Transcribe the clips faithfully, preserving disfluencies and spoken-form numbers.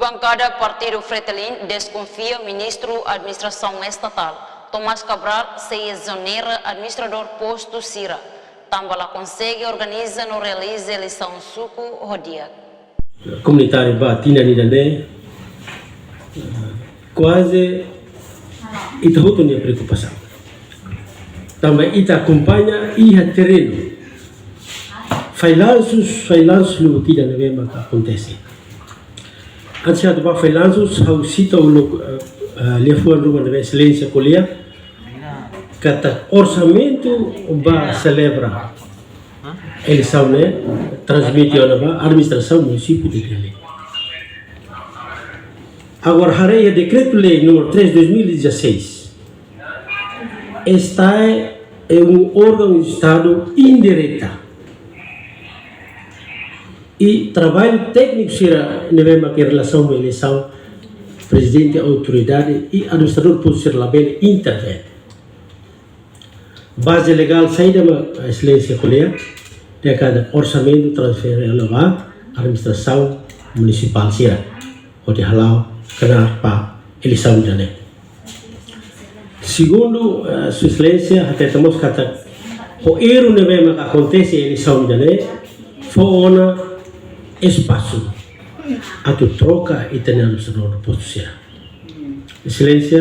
Bankada Partidu Fretilin deskonfia Ministru Administrasaun Estatál, Tomás Cabral, sei ezonera administradór postu sira, tanba la konsege organiza no realiza eleisaun suku ho di'ak. Komunitáriu ba tinan ida-ne'e, kuaze ita hotu nia preokupasaun. Tanba ita akompaña iha terrenu. Fallansus, fallansus liu tinan ne'ebé maka akontese. Antes atu ba fallansus, ha'u sita uluk, eh, eh, liafuan ruma ne'ebé Exelénsia ko'alia, katak orsamentu ba selebra eleisaun ne'e transmite ona ba administrasaun munisípiu de Dili. Agora, haree iha Dekretu-Lei número três dois mil e dezasseis, STAE é um órgão de Estado indireta. I traballu tékniku sira ne'ebé mak iha relasaun ho eleisaun, prezidente autoridade i administradór postu sira labele intervene. Baze legál saida mak Exelénsia ko'alia, dehan katak orsamentu transfere ona ba administrasaun munisipál sira, hodi hala'o knaar ba eleisaun ida-ne'e. Segundu, eh, Sua Exelénsia hateten mós katak ho erru ne'ebé maka akontese eleisaun ida-ne'e, fó ona espasu atu troka ita-nia administradór postu sira. Exelénsia,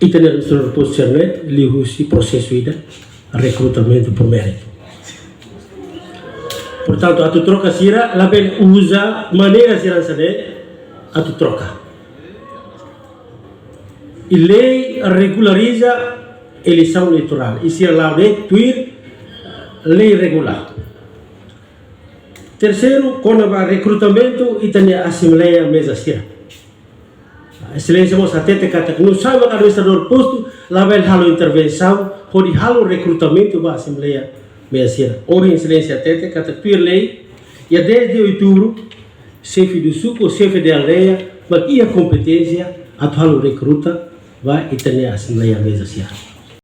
ita-nia administradór postu sira-ne'e liuhusi prosesu ida rekrutamentu por mérito. Portantu, atu troka sira, labele uza maneira sira hanesan ne'e atu troka. I lei regulariza eleisaun eleitorál. I sira la'o de'it tuir lei regulár. Terseiru, kona-ba rekrutamentu ita-nia asembleia meza sira. Exelénsia mós hateten katak nu'usá mak administradór postu labele halo intervensaun hodi halo rekrutamentu ba asembleia meza sira. Ohin Exelénsia hateten katak tuir lei, iha dez de outubro, xefe do suku, xefe de aldeia, mak iha kompeténsia atu halo rekruta ba ita-nia asembleia meza sira.